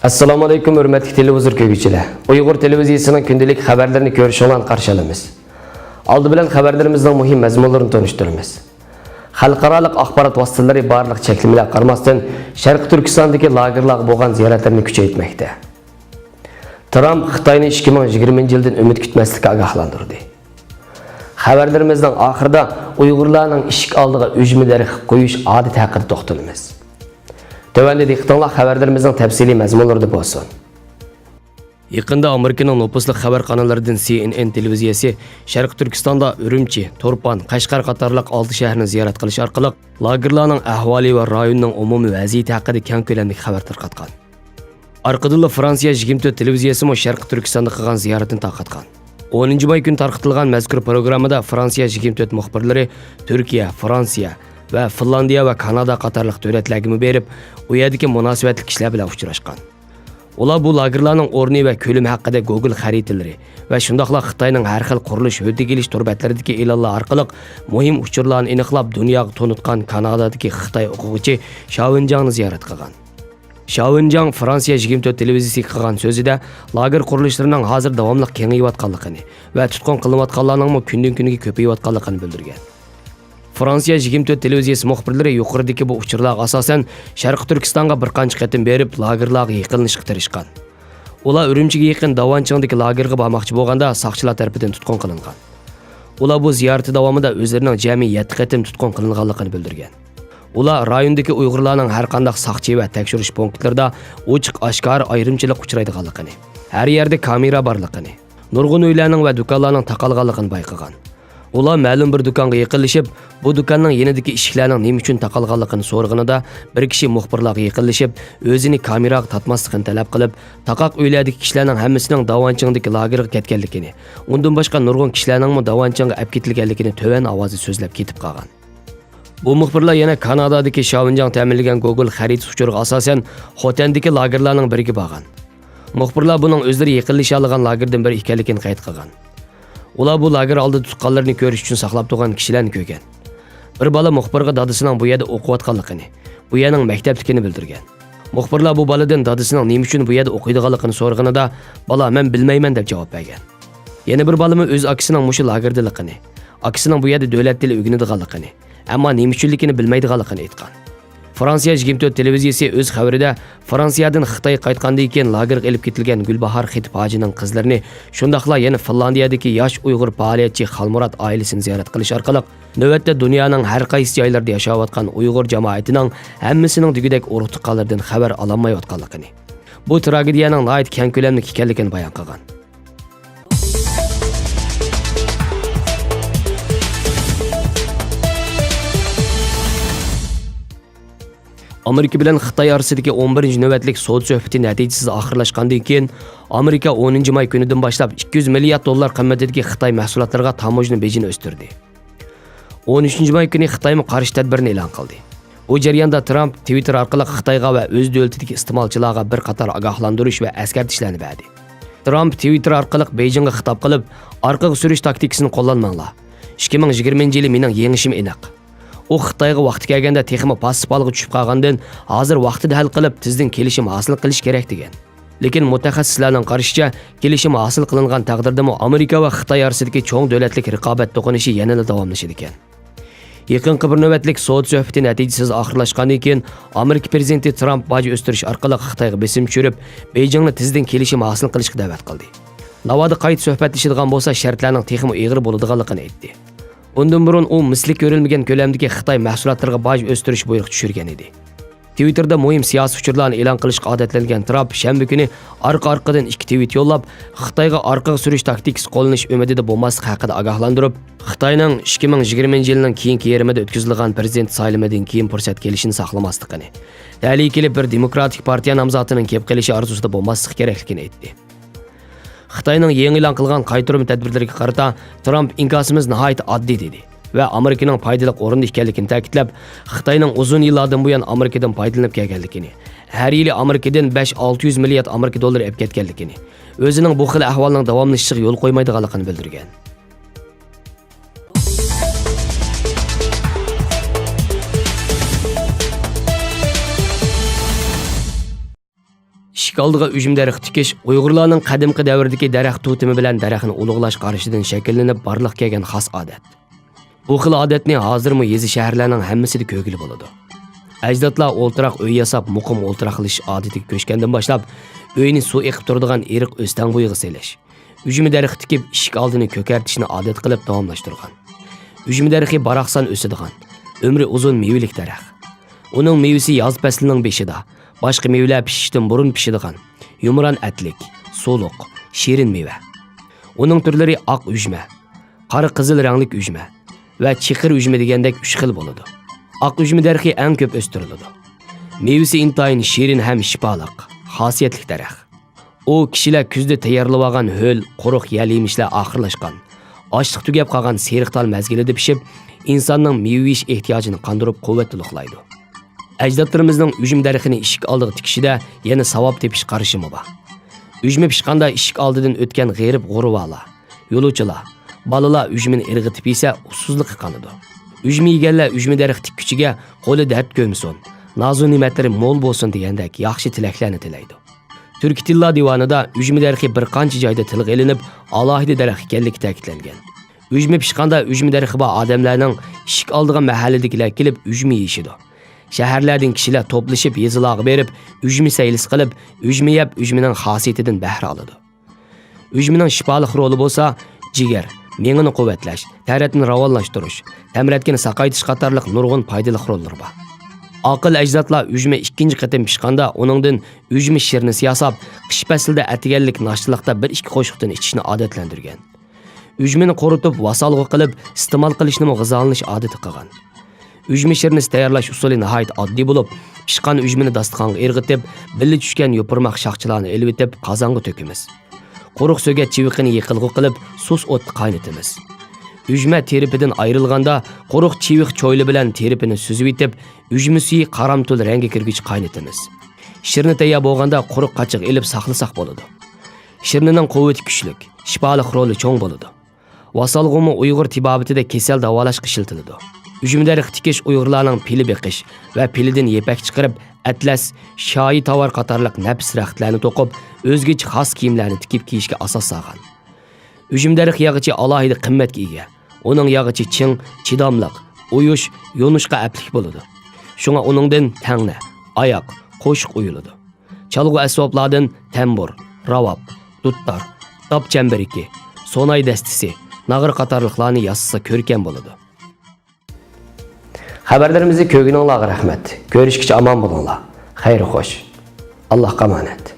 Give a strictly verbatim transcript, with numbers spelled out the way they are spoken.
ئەسسالامۇ ئەلەيكۇم، ھۆرمەتلىك تېلېۋىزور كۆرگۈچىلەر. ئۇيغۇر تېلېۋىزىيىسىنىڭ كۈندىلىك خەۋەرلىرىنى كۆرۈشۈڭلارنى قارشى ئالىمىز. ئالدى بىلەن خەۋەرلىرىمىزنىڭ مۇھىم مەزمۇنلىرىنى تونۇشتۇرىمىز. خەلقئارالىق ئاخبارات ۋاسىتىلىرى بارلىق چەكلىمىلەرگە قارىماستىن، شەرقىي تۈركىستاندىكى لاگېرلارغا بولغان زىيارەتلىرىنى كۈچەيتمەكتە. ترامپ خىتاينى ئىككى مىڭ يىگىرمىنچى يىلدىن ئۈمىد كۈتمەسلىككە ئاگاھلاندۇردى. خەۋەرلىرىمىزنىڭ ئاخىرىدا ئۇيغۇرلارنىڭ ئىشىك ئالدىغا ئۈجمە دەرىخى قويۇش ئادىتى ھەققىدە توختىلىمىز. تۆۋەندە دىققىتىڭلار خەۋەرلىرىمىزنىڭ تەپسىلىي مەزمۇنلىرىدا بولسۇن. يېقىندا ئامېرىكىنىڭ نوپۇسلۇق خەۋەر قاناللىرىدىن سى ئېن ئېن تېلېۋىزىيەسى شەرقىي تۈركىستاندا ئۈرۈمچى، تۇرپان، قەشقەر قاتارلىق ئالتە شەھەرنى زىيارەت قىلىش ئارقىلىق لاگېرلارنىڭ ئەھۋالى ۋە رايوننىڭ ئومۇمىي ۋەزىيىتى ھەققىدە كەڭ كۆلەملىك خەۋەر تارقاتقان. ئارقىدىنلا فرانسىيە يىگىرمە تۆت تېلېۋىزىيەسىمۇ شەرقىي تۈركىستاندا قىلغان زىيارىتىنى تارقاتقان. ئونىنچى ماي كۈنى تارقىتىلغان مەزكۇر پروگراممىدا فرانسىيە يىگىرمە تۆت مۇخبىرلىرى تۈركىيە، فرانسىيە ۋە فىنلاندىيە ۋە كانادا قاتارلىق دۆلەتلەرگىمۇ بېرىپ، ئۇ يەردىكى مۇناسىۋەتلىك كىشىلەر بىلەن ئۇچراشقان. ئۇلار بۇ لاگېرلارنىڭ ئورنى ۋە كۆلىمى ھەققىدە گوگول خەرىتىلىرى ۋە شۇنداقلا خىتاينىڭ ھەر خىل قۇرۇلۇش ھۆددىگە ئېلىش تور بەتلىرىدىكى ئېلانلار ئارقىلىق مۇھىم ئۇچۇرلارنى ئېنىقلاپ، دۇنياغا تونۇتقان كانادادىكى خىتاي ئوقۇغۇچى شاۋېنجاڭنى زىيارەت قىلغان. شاۋېنجاڭ فرانسىيە يىگىرمە تۆت تېلېۋىزىيەسىگە قىلغان سۆزىدە، لاگېر قۇرۇلۇشلىرىنىڭ ھازىر داۋاملىق كېڭىيىۋاتقانلىقىنى ۋە تۇتقۇن قىلىنىۋاتقانلارنىڭمۇ كۈندىن-كۈنگە كۆپىيىۋاتقانلىقىنى بىلدۈرگەن. فرانسىيە يىگىرمە تۆت تېلېۋىزىيەسى مۇخبىرلىرى يۇقىرىدىكى بۇ ئۇچۇرلارغا ئاساسەن، شەرقىي تۈركىستانغا بىر قانچە قېتىم بېرىپ، لاگېرلارغا يېقىنلىشىشقا تىرىشقان. ئۇلار ئۈرۈمچىگە يېقىن داۋانچىڭدىكى لاگېرغا بارماقچى بولغاندا، ساقچىلار تەرىپىدىن تۇتقۇن قىلىنغان. ئۇلار بۇ زىيارىتى داۋامىدا ئۆزلىرىنىڭ جەمئىي يەتتە قېتىم تۇتقۇن قىلىنغانلىقىنى بىلدۈرگەن. ئۇلار رايوندىكى ئۇيغۇرلارنىڭ ھەر قانداق ساقچى ۋە تەكشۈرۈش پونكىتلىرىدا ئوچۇق-ئاشكارا ئايرىمچىلىققا ئۇچرايدىغانلىقىنى، ھەر يەردە كامېرا بارلىقىنى، نۇرغۇن ئۆيلەرنىڭ ۋە دۇكانلارنىڭ تاقالغانلىقىنى بايقىغان. ئۇلار مەلۇم بىر دۇكانغا يېقىنلىشىپ، بۇ دۇكاننىڭ يېنىدىكى ئىشىكلەرنىڭ نېمە ئۈچۈن تاقالغانلىقىنى سورىغىنىدا، بىر كىشى مۇخبىرلارغا يېقىنلىشىپ، ئۆزىنى كامېراغا تارتماسلىقىنى تەلەپ قىلىپ، تاقاق ئۆيلەردىكى كىشىلەرنىڭ ھەممىسىنىڭ داۋانچىڭدىكى لاگېرغا كەتكەنلىكىنى، ئۇندىن باشقا نۇرغۇن كىشىلەرنىڭمۇ داۋانچىڭغا ئەپ كېتىلگەنلىكىنى تۆۋەن ئاۋازدا سۆزلەپ كېتىپ قالغان. بۇ مۇخبىرلار يەنە كانادادىكى شاۋېنجاڭ تەمىنلىگەن گوگول خەرىتىسى ئۇچۇرىغا ئاساسەن، خوتەندىكى لاگېرلارنىڭ بىرىگە بارغان. مۇخبىرلار بۇنىڭ ئۆزلىرى يېقىنلىشالىغان لاگېردىن بىرى ئىكەنلىكىنى قەيت قىلغان. ئۇلار بۇ لاگېر ئالدىدا تۇغقانلىرىنى كۆرۈش ئۈچۈن ساقلاپ تۇرغان كىشىلەرنى كۆرگەن. بىر بالا مۇخبىرغا دادىسىنىڭ بۇ يەردە ئوقۇۋاتقانلىقىنى، بۇ يەرنىڭ مەكتەپلىكىنى بىلدۈرگەن. مۇخبىرلار بۇ بالىدىن دادىسىنىڭ نېمە ئۈچۈن بۇ يەردە ئوقۇيدىغانلىقىنى سورىغىنىدا، بالا، مەن بىلمەيمەن دەپ جاۋاب بەرگەن. يەنە بىر بالىمۇ ئۆز ئاكىسىنىڭ مۇشۇ لاگېردىلىقىنى، ئاكىسىنىڭ بۇ يەردە دۆلەت تىلى ئۆگىنىدىغانلىقىنى، ئەمما نېمە ئۈچۈنلۈكىنى بىلمەيدىغانلىقىنى ئېيتقان. فرانسىيە يىگىرمە تۆت تېلېۋىزىيەسى ئۆز خەۋىرىدە، فرانسىيەدىن خىتايغا قايتقاندىن كېيىن لاگېرغا ئېلىپ كېتىلگەن گۈلباھار خېتىپ ھاجىنىڭ قىزلىرىنى، شۇنداقلا يەنە فىنلاندىيەدىكى ياش ئۇيغۇر پائالىيەتچى خالمۇرات ئائىلىسىنى زىيارەت قىلىش ئارقىلىق، نۆۋەتتە دۇنيانىڭ ھەر قايسى جايلىرىدا ياشاۋاتقان ئۇيغۇر جامائىتىنىڭ ھەممىسىنىڭ دېگۈدەك ئۇرۇق-تۇغقانلىرىدىن خەۋەر ئالالمايۋاتقانلىقىنى، بۇ تراگېدىيەنىڭ ناھايىتى كەڭ كۆلەملىك ئىكەنلىكىنى بايان قىلغان. ئامېرىكا بىلەن خىتاي ئارىسىدىكى ئون بىرىنچى نۆۋەتلىك سودا سۆھبىتى نەتىجىسىز ئاخىرلاشقاندىن كېيىن، ئامېرىكا ئونىنچى ماي كۈنىدىن باشلاپ ئىككى يۈز مىليارد دوللار قىممىتىدىكى خىتاي مەھسۇلاتلىرىغا تاموژنا بېجىنى ئۆستۈردى. ئون ئۈچىنچى ماي كۈنى خىتايمۇ قارشى تەدبىرنى ئېلان قىلدى. بۇ جەرياندا ترامپ تىۋىتتېر ئارقىلىق خىتايغا ۋە ئۆز دۆلىتىدىكى ئىستېمالچىلارغا بىر قاتار ئاگاھلاندۇرۇش ۋە ئەسكەرتىشلەرنى بەردى. ترامپ تىۋىتتېر ئارقىلىق بېيجىڭغا خىتاب قىلىپ، ئارقىغا سۈرۈش تاكتىكىسىنى قوللانماڭلار. ئىككى مىڭ يىگىرمىنچى يىلى مېنىڭ يېڭىشىم ئېنىق. ئۇ خىتايغا ۋاقتى كەلگەندە تېخىمۇ پاسسىپ ھالغا چۈشۈپ قالغاندىن، ھازىر ۋاقتىدا ھەل قىلىپ، تېزدىن كېلىشىم ھاسىل قىلىش كېرەك، دېگەن. لېكىن مۇتەخەسسىسلەرنىڭ قارىشىچە، كېلىشىم ھاسىل قىلىنغان تەقدىردىمۇ ئامېرىكا ۋە خىتاي ئارىسىدىكى چوڭ دۆلەتلىك رىقابەت توقۇنۇشى يەنىلا داۋاملىشىدىكەن. يېقىنقى بىر نۆۋەتلىك سودا سۆھبىتى نەتىجىسىز ئاخىرلاشقاندىن كېيىن، ئامېرىكا پىرېزىدېنتى ترامپ باج ئۆستۈرۈش ئارقىلىق خىتايغا بېسىم چۈشۈرۈپ، بېيجىڭنى تېزدىن كېلىشىم ھاسىل قىلىشقا دەۋەت قىلدى. ناۋادا قايتا سۆھبەتلىشىدىغان بولسا، شەرتلەرنىڭ تېخىمۇ ئېغىر بولىدىغانلىقىنى ئېيتتى. بۇندىن بۇرۇن ئۇ مىسلى كۆرۈلمىگەن كۆلەمدىكى خىتاي مەھسۇلاتلىرىغا باج ئۆستۈرۈش بۇيرۇقى چۈشۈرگەن ئىدى. تىۋىتتېردا مۇھىم سىياسىي ئۇچۇرلارنى ئېلان قىلىشقا ئادەتلەنگەن ترامپ شەنبە كۈنى ئارقا-ئارقىدىن ئىككى تىۋىت يوللاپ، خىتايغا ئارقىغا سۈرۈش تاكتىكىسى قوللىنىش ئۈمىدىدە بولماسلىق ھەققىدە ئاگاھلاندۇرۇپ، خىتاينىڭ ئىككى مىڭ يىگىرمىنچى يىلنىڭ كېيىنكى يېرىمىدا ئۆتكۈزۈلىدىغان پىرېزىدېنت سايلىمىدىن كېيىن پۇرسەت كېلىشىنى ساقلىماسلىقىنى، تەلىيى كېلىپ بىر دېموكراتىك پارتىيە نامزاتىنىڭ كېلىپ قېلىشى ئارزۇسىدا بولماسلىق كېرەكلىكىنى ئېيتتى. خىتاينىڭ يېڭى ئېلان قىلغان قايتۇرما تەدبىرلىرىگە قارىتا ترامپ ئىنكاسىمىز ناھايىتى ئاددىي دېدى ۋە ئامېرىكىنىڭ پايدىلىق ئورۇندا ئىكەنلىكىنى تەكىتلەپ، خىتاينىڭ ئۇزۇن يىللاردىن بۇيان ئامېرىكىدىن پايدىلىنىپ كەلگەنلىكىنى، ھەر يىلى ئامېرىكىدىن بەش ئالتە يۈز مىليارد ئامېرىكا دوللىرى ئېلىپ كەتكەنلىكىنى، ئۆزىنىڭ بۇ خىل ئەھۋالنىڭ داۋاملىشىشىغا يول قويمايدىغانلىقىنى بىلدۈرگەن. ئىشىك ئالدىغا ئۈجمە دەرىخى تىكىش ئۇيغۇرلارنىڭ قەدىمكى دەۋردىكى دەرەخ توتېمى بىلەن دەرەخنى ئۇلۇغلاش قارىشىدىن شەكىللىنىپ بارلىققا كەلگەن خاس ئادەت. بۇ خىل ئادەتنى ھازىرمۇ يېزا، شەھەرلەرنىڭ ھەممىسىدە كۆرگىلى بولىدۇ. ئەجدادلار ئولتۇراق ئۆي ياساپ، مۇقىم ئولتۇراقلىشىش ئادىتىگە كۆچكەندىن باشلاپ، ئۆينى سۇ ئېقىپ تۇرىدىغان ئېرىق ئۆستەڭ بويىغا سېلىش، ئۈجمە دەرىخى تىكىپ، ئىشىك ئالدىنى كۆكەرتىشنى ئادەت قىلىپ داۋاملاشتۇرغان. ئۈجمە دەرىخى باراقسان ئۆسىدىغان، ئۆمرى ئۇزۇن مېۋىلىك دەرەخ. ئۇنىڭ مېۋىسى ياز پەسلىنىڭ بېشىدا، باشقا مېۋىلەر پىشىشتىن بۇرۇن پىشىدىغان، يۇمران ئەتلىك، سۇلۇق، شېرىن مېۋە. ئۇنىڭ تۈرلىرى ئاق ئۈجمە، قارا قىزىل رەڭلىك ئۈجمە ۋە چېقىر ئۈجمە دېگەندەك ئۈچ خىل بولىدۇ. ئاق ئۈجمە دەرىخى ئەڭ كۆپ ئۆستۈرۈلىدۇ. مېۋىسى ئىنتايىن شېرىن ھەم شىپالىق، خاسىيەتلىك دەرەخ. ئۇ كىشىلەر كۈزدە تەييارلىۋالغان ھۆل، قۇرۇق يەل-يېمىشلەر ئاخىرلاشقان، ئاشلىق تۈگەپ قالغان سېرىق تال مەزگىلىدە پىشىپ، ئىنساننىڭ مېۋە يېيىش ئېھتىياجىنى قاندۇرۇپ، قۇۋۋەت تولۇقلايدۇ. ئەجدادلىرىمىزنىڭ ئۈجمە دەرىخىنى ئىشىك ئالدىغا تىكىشىدە يەنە ساۋاب تېپىش قارىشىمۇ بار. ئۈجمە پىشقاندا ئىشىك ئالدىدىن ئۆتكەن غېرىب-غۇربالار، يولۇچىلار، بالىلار ئۈجمىنى ئىرغىتىپ يېسە، ئۇسسۇزلۇقى قانىدۇ. ئۈجمە يېگەنلەر ئۈجمە دەرىخى تىككۈچىگە قولى دەرد كۆرمىسۇن، نازۇ-نېمەتلىرى مول بولسۇن دېگەندەك ياخشى تىلەكلەرنى تىلەيدۇ. تۈركىي تىللار دىۋانىدا ئۈجمە دەرىخى بىر قانچە جايدا تىلغا ئېلىنىپ، ئالاھىدە دەرەخ ئىكەنلىكى تەكىتلەنگەن. ئۈجمە پىشقاندا ئۈجمە دەرىخى بار ئادەملەرنىڭ ئىشىك ئالدىغا مەھەللىدىكىلەر كېلىپ ئۈجمە يېيىشىدۇ. شەھەرلەردىن كىشىلەر توپلىشىپ يېزىلارغا بېرىپ، ئۈجمە سەيلىسى قىلىپ، ئۈجمە يەپ، ئۈجمىنىڭ خاسىيىتىدىن بەھرە ئالىدۇ. ئۈجمىنىڭ شىپالىق رولى بولسا، جىگەر، مېڭىنى قۇۋۋەتلەش، تەرەتنى راۋانلاشتۇرۇش، تەمرەتكىنى ساقايتىش قاتارلىق نۇرغۇن پايدىلىق روللىرى بار. ئاقىل ئەجدادلار ئۈجمە ئىككىنچى قېتىم پىشقاندا، ئۇنىڭدىن ئۈجمە شىرنىسى ياساپ، قىش پەسلىدە ئەتىگەنلىك ناشتىلىقتا بىر ئىككى قوشۇقتىن ئىچىشنى ئادەتلەندۈرگەن. ئۈجمىنى قۇرۇتۇپ، ۋاسالغۇ قىلىپ ئىستېمال قىلىشنىمۇ غىزالىنىش ئادىتى قىلغان. ئۈجمە شىرنىسى تەييارلاش ئۇسۇلى ناھايىتى ئاددىي بولۇپ، پىشقان ئۈجمىنى داستىخانغا ئىرغىتىپ، بىللە چۈشكەن يوپۇرماق شاخچىلارنى ئېلىۋېتىپ، قازانغا تۆكىمىز. قۇرۇق سۆگەت چىۋىقىنى يېقىلغۇ قىلىپ، سۇس ئوتتا قاينىتىمىز. ئۈجمە تېرىپىدىن ئايرىلغاندا، قۇرۇق چىۋىق چويلا بىلەن تېرىپىنى سۈزۈۋېتىپ، ئۈجمە سۈيى قارامتۇل رەڭگە كىرگۈچە قاينىتىمىز. شىرنە تەييار بولغاندا، قۇرۇق قاچىغا ئېلىپ ساقلىساق بولىدۇ. شىرنىنىڭ قۇۋۋىتى كۈچلۈك، شىپالىق رولى چوڭ بولىدۇ. ۋاسالغۇمۇ ئۇيغۇر تېبابىتىدە كېسەل داۋالاشقا ئىشلىتىلىدۇ. ئۈجمە دەرىخى تىكىش ئۇيغۇرلارنىڭ پىلە بېقىش ۋە پىلىدىن يىپەك چىقىرىپ، ئەتلەس، شايى تاۋار قاتارلىق نەپىس رەختلەرنى توقۇپ، ئۆزگىچە خاس كىيىملەرنى تىكىپ كىيىشكە ئاساس سالغان. ئۈجمە دەرىخى ياغىچى ئالاھىدە قىممەتكە ئىگە. ئۇنىڭ ياغىچى چىڭ، چىداملىق، ئۇيۇش، يونۇشقا ئەپلىك بولىدۇ. شۇڭا ئۇنىڭدىن تەڭنە، ئاياق، قوشۇق ئويۇلىدۇ. چالغۇ ئەسۋابلاردىن تەمبۇر، راۋاب، دۇتار، داپ چەمبىرىكى، سوناي دەستىسى، ناغرا قاتارلىقلارنى ياسىسا كۆركەم بولىدۇ. خەۋەرلىرىمىزنى كۆرگىنىڭلارغا رەھمەت. كۆرۈشكىچە ئامان بولۇڭلار. خەير خوش. ئاللاھقا ئامانەت.